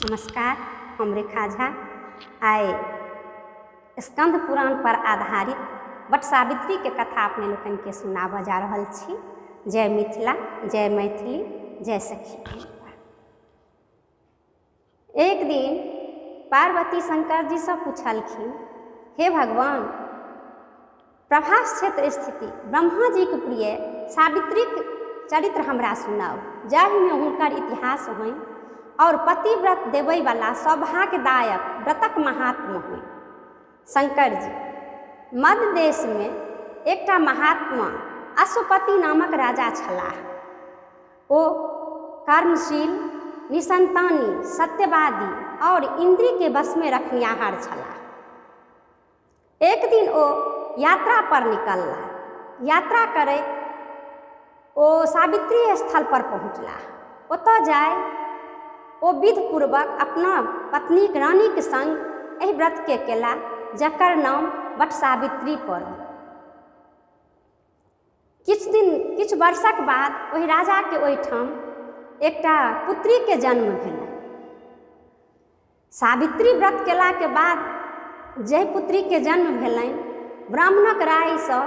नमस्कार, हम रेखा झा। आइ स्कन्द पुराण पर आधारित वट सावित्रीके कथा अपने लोकनिके सुनाबऽ जा रहल छी। जय मिथिला, जय मैथिली, जय सखी। एक दिन पार्वती शंकर जीसँ पुछलखिन, हे भगवान, प्रभास क्षेत्र स्थिति ब्रह्माजीके प्रिय सावित्रीक चरित्र हमरा सुनाउ, जाहिमे हुनकर इतिहास होइन और पतिव्रत देबयवला सौभाग्यदायक व्रतक महात्म्य होइन। शंकर जी, मध्य देशमे एकटा महात्मा अश्वपति नामक राजा छलाह। ओ कर्मशील, निसंतानी, सत्यवादी और इन्द्रियके वशमे रखनिहार छलाह। एक दिन ओ यात्रा पर निकलला। यात्रा करैत ओ सावित्री स्थल पर पहुँचलाह। ओतऽ जाय ओ विधिपूर्वक अपना पत्नीक रानीक संग एहि व्रतके केला, जकर नाम वट सावित्री पड़ल। किछु दिन किछु वर्षक बाद ओहि राजाके ओहिठाम एकटा पुत्रीके जन्म भेलै। सावित्री व्रत केलाके बाद जाहि पुत्रीके जन्म भेलनि, ब्राह्मणक रायसँ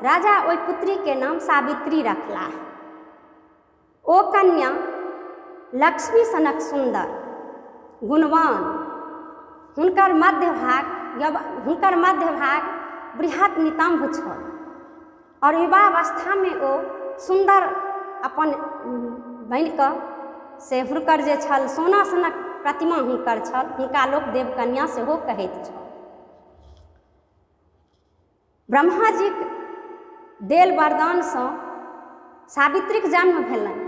राजा ओहि पुत्रीके नाम सावित्री रखलाह। ओ कन्या लक्ष्मी सनक सुन्दर, गुणवान, हुनकर मध्य भाग बृहत नितम्ब छल और युवावस्थामे ओ सुन्दर अपन बनिकऽ से हुनकर जे छल सोना सनक प्रतिमा हुनकर छल। हुनका लोक देवकन्या सेहो कहैत छल। ब्रह्माजीक देल वरदानसँ सावित्रीक जन्म भेलनि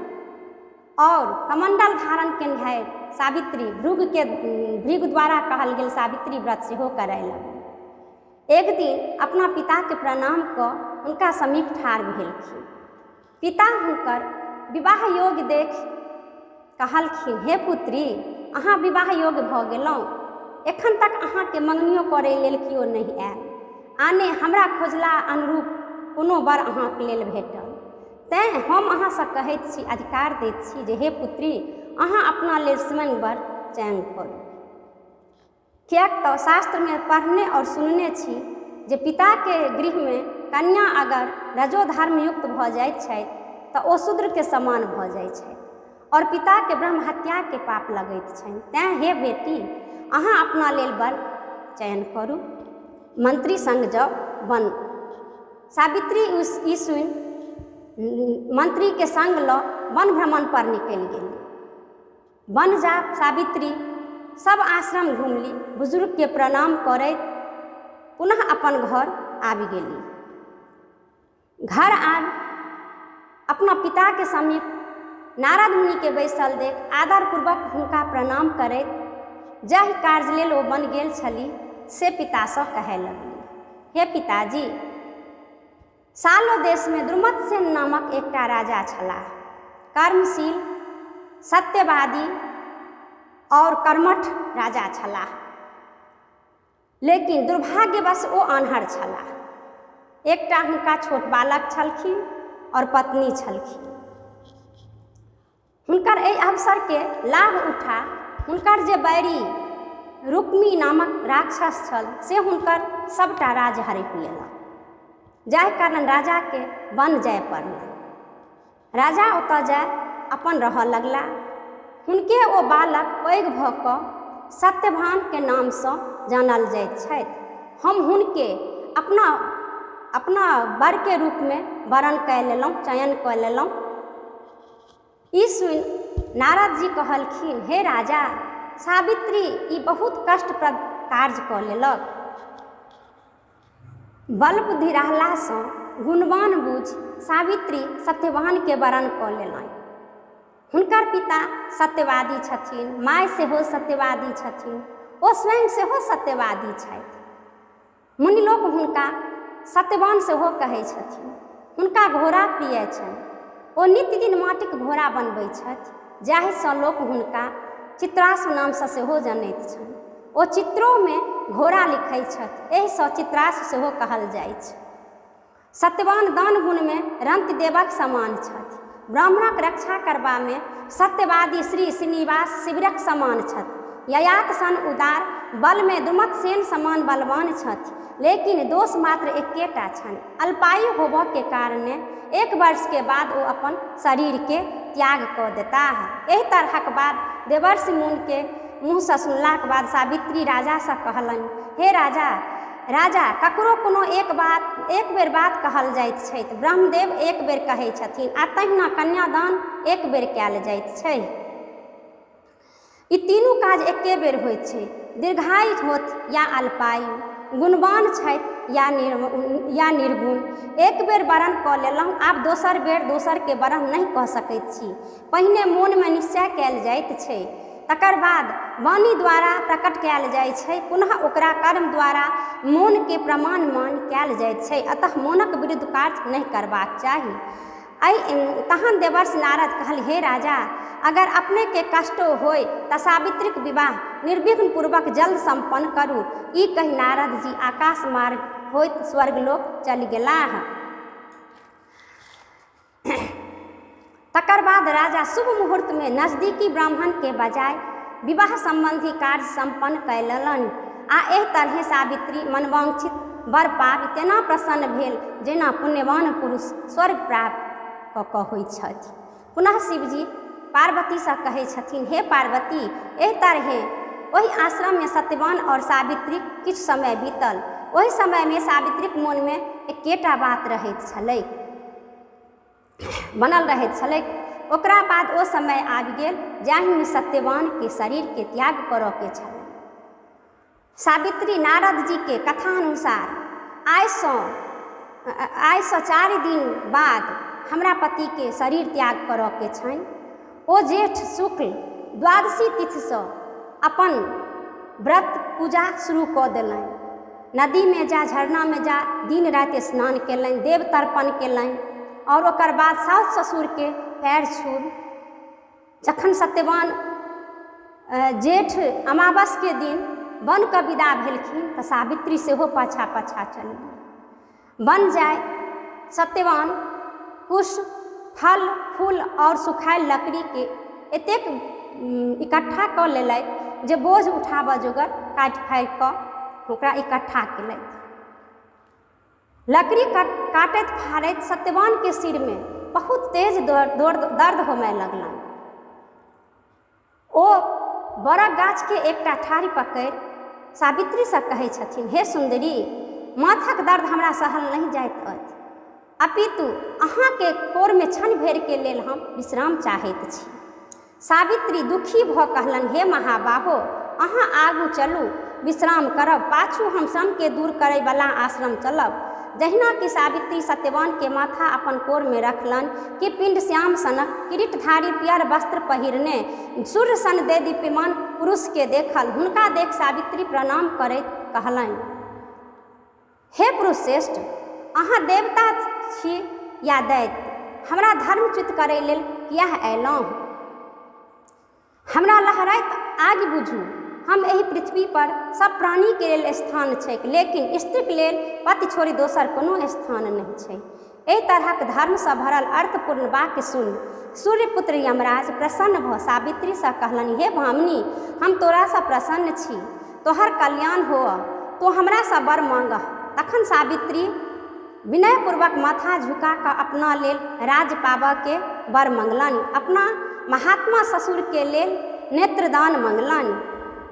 और कमण्डल धारण केनिहारि सावित्री भृगु द्वारा कहल गेल सावित्री व्रत सेहो करय लगली। एक दिन अपना पिताके प्रणाम कऽ हुनका समीप ठाढ़ भेलखिन। पिता हुनकर विवाह योग्य देखि कहलखिन, हे पुत्री, अहाँ विवाह योग्य भऽ गेलहुँ। एखन तक अहाँके मङ्गनियो करै लेल केओ नहि आयल, आने हमरा खोजला अनुरूप कोनो वर अहाँके लेल भेटल। तैँ हम अहाँसँ कहैत छी, अधिकार दैत छी जे हे पुत्री, अहाँ अपना लेल स्वयं वर चयन करू। किएक तऽ शास्त्रमे पढ़ने आओर सुनने छी जे पिताके गृहमे कन्या अगर रजोधर्मयुक्त भऽ जाइत छथि तऽ ओ शूद्रके समान भऽ जाइत छथि आओर पिताके ब्रह्म हत्याके पाप लगैत छनि। तैँ हे बेटी, अहाँ अपना लेल वर चयन करू, मंत्री सङ्ग जाउ वन। सावित्री ई सुनि मंत्रीके सङ्ग लऽ वन भ्रमण पर निकलि गेली। वन जा सावित्री सब आश्रम घुमली, बुजुर्गके प्रणाम करैत पुनः अपन घर आबि गेली। घर आबि अपना पिताके समीप नारद मुनिके बैसल देख आदरपूर्वक हुनका प्रणाम करैत जाहि कार्य लेल ओ बन गेल छली से पितासँ कहय लगली, हे पिताजी, सालो देशमे द्रुमत्सेन नामक एकटा राजा छलाह। कर्मशील, सत्यवादी और कर्मठ राजा छलाह, लेकिन दुर्भाग्यवश ओ आन्हर छलाह। एकटा हुनका छोट बालक छलखिन और पत्नी छलखिन। हुनकर एहि अवसरके लाभ उठा हुनकर जे बैरी रुक्मी नामक राक्षस छल से हुनकर सबटा राज्य हड़पि लेलक, जाहि कारण राजाके वन जाय पड़लनि। राजा ओतऽ जाय अपन रहऽ लगला। हुनके ओ बालक पैघ भऽ कऽ सत्यभानके नामसँ जानल जाइत छथि। हम हुनके अपना अपना वरके रूपमे वरण कऽ लेलहुँ, चयन कऽ लेलहुँ। ई सुनि नारद जी कहलखिन, हे राजा, सावित्री ई बहुत कष्टप्रद कार्य कऽ लेलक। बल बुद्धि रहलासँ गुणवान बुझि सावित्री सत्यवानके वरण कऽ लेलनि। हुनकर पिता सत्यवादी छथिन, माय सेहो सत्यवादी छथिन, ओ स्वयं सेहो सत्यवादी छथि। मुनिलोक हुनका सत्यवान सेहो कहै छथिन। हुनका घोड़ा प्रिय छनि। ओ नित्यदिन माटिक घोड़ा बनबै छथि, जाहिसँ लोक हुनका चित्राश्व नामसँ सेहो जनैत छनि। ओ चित्रोमे घोड़ा लिखै छथि, एहिसँ चित्राश्व सेहो कहल जाइछ। सत्यवान दान गुणमे रंतिदेवक समान छथि। ब्राह्मणक रक्षा करबामे सत्यवादी श्री श्रीनिवास शिविरक समान छथि। ययात सन उदार, बलमे द्रुमत्सेन समान बलवान छथि, लेकिन दोष मात्र एकेटा छनि। अल्पायु होबऽके कारणे एक वर्षके बाद ओ अपन शरीरके त्याग कऽ देताह। एहि तरहक बात देवर्षि मुनिके मुँहसँ सुनलाक बाद सावित्री राजासँ कहलनि, हे राजा, राजा, ककरो कोनो एक बात एक बेर बात कहल जाइत छै तऽ ब्रह्मदेव एक बेर कहै छथिन आ तहिना कन्यादान एक बेर कयल जाइत छै। ई तीनू काज एके बेर होइत छै। दीर्घायु होथि या अल्पायु, गुणवान छथि या निर्गुण, एक बेर वरण कऽ लेलहुँ, आब दोसर बेर दोसरके वरण नहि कऽ सकैत छी। पहिने मोनमे निश्चय कयल जाइत छै, तकर बाद वाणी द्वारा प्रकट कयल जाइत छै, पुनः ओकरा कर्म द्वारा मोनके प्रमाण मानि कयल जाइत छै। अतः मोनक विरुद्ध कार्य नहि करबाक चाही। एहि तहन देवर्षि नारद कहल, हे राजा, अगर अपनेके कष्टो होय तऽ सावित्रीक विवाह निर्विघ्न पूर्वक जल्द सम्पन्न करू। ई कहि नारद जी आकाश मार्ग होइत स्वर्गलोक चलि गेलाह। तकर बाद राजा शुभ मुहूर्तमे नजदीकी ब्राह्मणके बजाय विवाह सम्बन्धी कार्य सम्पन्न कय लेलनि आ एहि तरहें सावित्री मनवांछित वर पाबि तेना प्रसन्न भेल जेना पुण्यवान पुरुष स्वर्ग प्राप्त कऽ कऽ होइत छथि। पुनः शिवजी पार्वतीसँ कहै छथिन, हे पार्वती, एहि तरहें ओहि आश्रममे सत्यवान आओर सावित्रीक किछु समय बीतल। ओहि समयमे सावित्रीक मोनमे एकेटा बात रहैत छलैक, बनल रहैत छलैक। ओकरा बाद ओ समय आबि गेल जाहिमे सत्यवानके शरीरके त्याग करऽके छलनि। सावित्री नारद जीके कथानुसार आइसँ 4 दिन बाद हमरा पतिके शरीर त्याग करऽके छनि। ओ जेठ शुक्ल द्वादशी तिथिसँ अपन व्रत पूजा शुरू कऽ देलनि। नदीमे जा, झरनामे जा दिन राति स्नान केलनि, देव तर्पण केलनि आओर ओकर बाद साउस ससुरके पैर छू जखन सत्यवान जेठ अमावसके दिन वन कऽ विदा भेलखिन तऽ सावित्री सेहो पाछा पाछा चलली। वन जाय सत्यवान कुश फल फूल आओर सुखायल लकड़ीके एतेक इकट्ठा कऽ लेलथि जे बोझ उठाबऽ जोगर काटि फाड़ि कऽ ओकरा इकट्ठा केलथि। लकड़ी काटैत फाड़ैत सत्यवानके सिरमे बहुत तेज दर्द होमय लगलनि। ओ बड़क गाछके एकटा ठाढ़ि पकड़ि सावित्रीसँ कहै छथिन, हे सुन्दरी, माथक दर्द हमरा सहल नहि जाइत अछि, अपितु अहाँके कोरमे क्षण भरिके लेल हम विश्राम चाहैत छी। सावित्री दुखी भऽ कहलनि, हे महाबाहो, अहाँ आगू चलू, विश्राम करब, पाछू हम श्रमके दूर करैवला आश्रम चलब। जहिना कि सावित्री सत्यवानके माथा अपन कोरमे रखलनि कि पिंड श्याम सनक किरीटधारी पियर वस्त्र पहिरने सूर्य सन देदीप्यमान पुरुषके देखल। हुनका देख सावित्री प्रणाम करैत कहलनि, हे पुरुषश्रेष्ठ, अहाँ देवता छी या दैत्य? हमरा धर्मच्युत करै लेल किएक अयलहुँ? हमरा लहराइत आगि बुझू। हम एहि पृथ्वी पर सब प्राणीके लेल स्थान छैक, लेकिन स्त्रीक लेल पति छोड़ि दोसर कोनो स्थान नहि छै। एहि तरहक धर्मसँ भरल अर्थपूर्ण वाक्य सुनि सूर्यपुत्र यमराज प्रसन्न भऽ सावित्रीसँ कहलनि, हे भामिनी, हम तोरासँ प्रसन्न छी, तोहर कल्याण होअ, तोँ हमरासँ वर माँगह। तखन सावित्री विनयपूर्वक माथा झुका कऽ अपना लेल राज्य पाबऽके वर मँगलनि, अपना महात्मा ससुरके लेल नेत्रदान मँगलनि,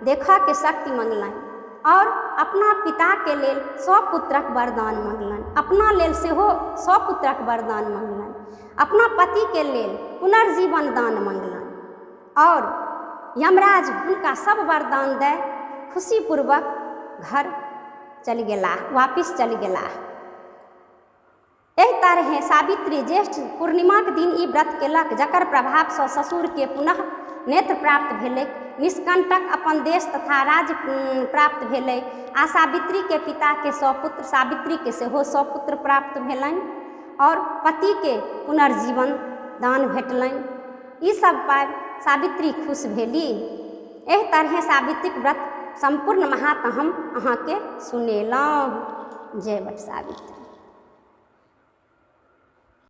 देखऽके शक्ति मँगलनि आओर अपना पिताके लेल 100 पुत्रक वरदान मँगलनि, अपना लेल सेहो 100 पुत्रक वरदान मँगलनि, अपना पतिके लेल पुनर्जीवन दान मँगलनि आओर यमराज हुनका सब वरदान दए खुशीपूर्वक घर चलि गेलाह, वापिस चलि गेलाह। एहि तरहें सावित्री ज्येष्ठ पूर्णिमाक दिन ई व्रत केलक, जकर प्रभावसँ ससुरके पुनः नेत्र प्राप्त भेलैक, निष्कंटक अपन देश तथा राज्य प्राप्त भेलै आ सावित्रीके पिताके 100 पुत्र, सावित्रीके सेहो 100 पुत्र प्राप्त भेलनि आओर पतिके पुनर्जीवन दान भेटलनि। ई सब पाबि सावित्री खुश भेली। एहि तरहें सावित्रीक व्रत सम्पूर्ण महात्म हम अहाँके सुनेलहुँ। जय वट सावित्री।